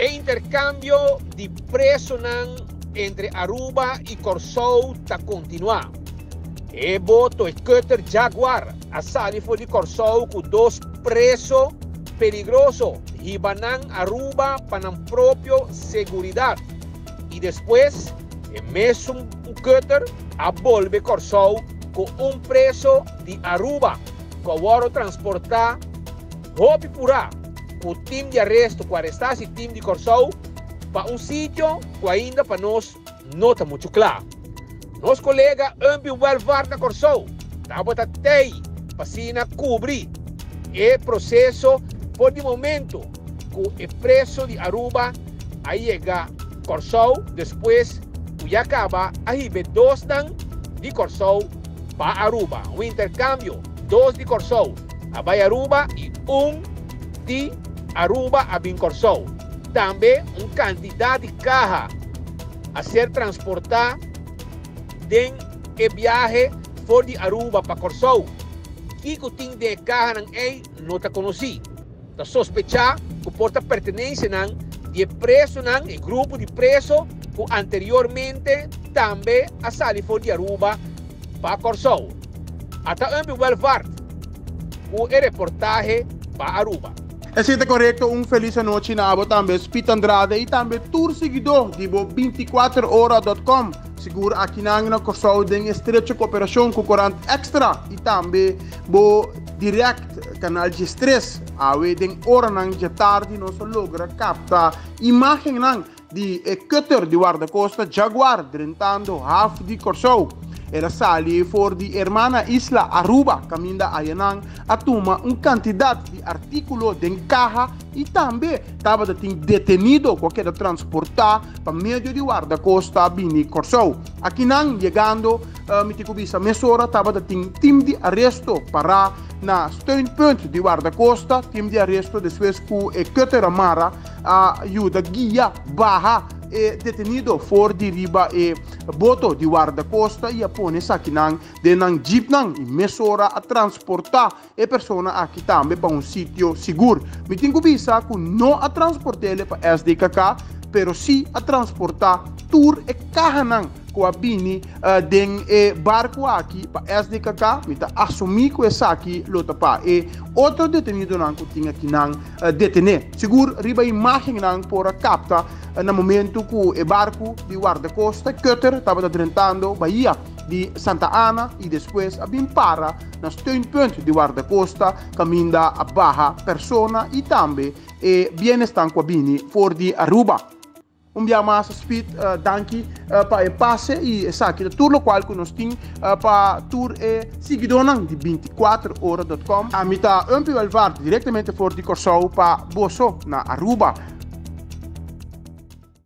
E interkambio di presonan entre Aruba i Kòrsou ta kontinuá. E boto, e cutter Jaguar, a sali for di Kòrsou ku dos preso peligroso, hiba nan Aruba pa nan propio seguridat i despues e mesun cutter a bolbe Kòrsou ku un preso di Aruba ku a wòrdu transportá hopi purá ku tim di aresto ku arestá si tim di Kòrsou pa un sitio ku ainda pa nos no ta muchu kla. Nos kolega Umpy Welvaart na Kòrsou tabata tei pa asina kubri e proseso for di momento ku e preso di Aruba a yega Kòrsou despues ku ya kaba a hiba e dosnan di Kòrsou pa Aruba. Un interkambio, dos di Kòrsou a bai Aruba i un di Aruba a bin Kòrsou. Tambe un kantidat di kaha a ser transportá den e biahe for di Aruba pa Kòrsou. Kiko tin den e kahanan ei no ta konosí. Ta sospechá ku por ta pertenensianan di e presonan, e grupo di preso ku anteriormente tambe a sali for di Aruba pa Kòrsou. Ata Umpi Welvaart ku e reportahe pa Aruba. Esei ta korekto, un felis anochi na abo tambe Speed Andrade i tambe tur siguidó di bo 24 ora dot com. Sigur akinan na Kòrsou den estrecho koperashon ku Korant Extra i tambe bo Direct Kanal 13. Awe den oranan djatardi nos a logra kapta imágennan di e cutter di wardakosta Jaguar drentando haf di Kòrsou. El a sali for di hermana isla Aruba kaminda ayanan a tuma un kantidat di artíkulo den kaha i tambe tabata tin detenido ku a keda transportá pa medio di wardakosta bini Kòrsou. Akinan yegando mi tin ku bisa mesora tabata tin tim di aresto pará na steunpunt di wardakosta, tim di aresto despues ku e cutter a mara a yuda guia baha e detenido for di riba e boto di wardakosta i a pone esakinan den nan jeepnan i mesora a transportá e persona aki tambe pa un sitio sigur. Mi tin ku bisa ku no a transport'ele pa SDKK pero si a transportá tur e kahanan ku a bini den e barku aki pa SDKK. Mi ta asumí ku esaki lo ta pa e otro detenidonan ku tin akinan detené. Sigur riba imágennan por a kapta na momentu ku e barku di wardakosta Cutter tabata drentando bahia di Santa Ana i despues a bin para na steunpunt di wardakosta kaminda a baha persona i tambe e bienesnan ku a bini for di Aruba. Un bia mas Speed danki pa e pase y esaki ta tur locual cu nos tin pa tur e siguidornan di 24ora.com. Ami ta Umpy Welvaart directamente for di Corsou pa boso na Aruba.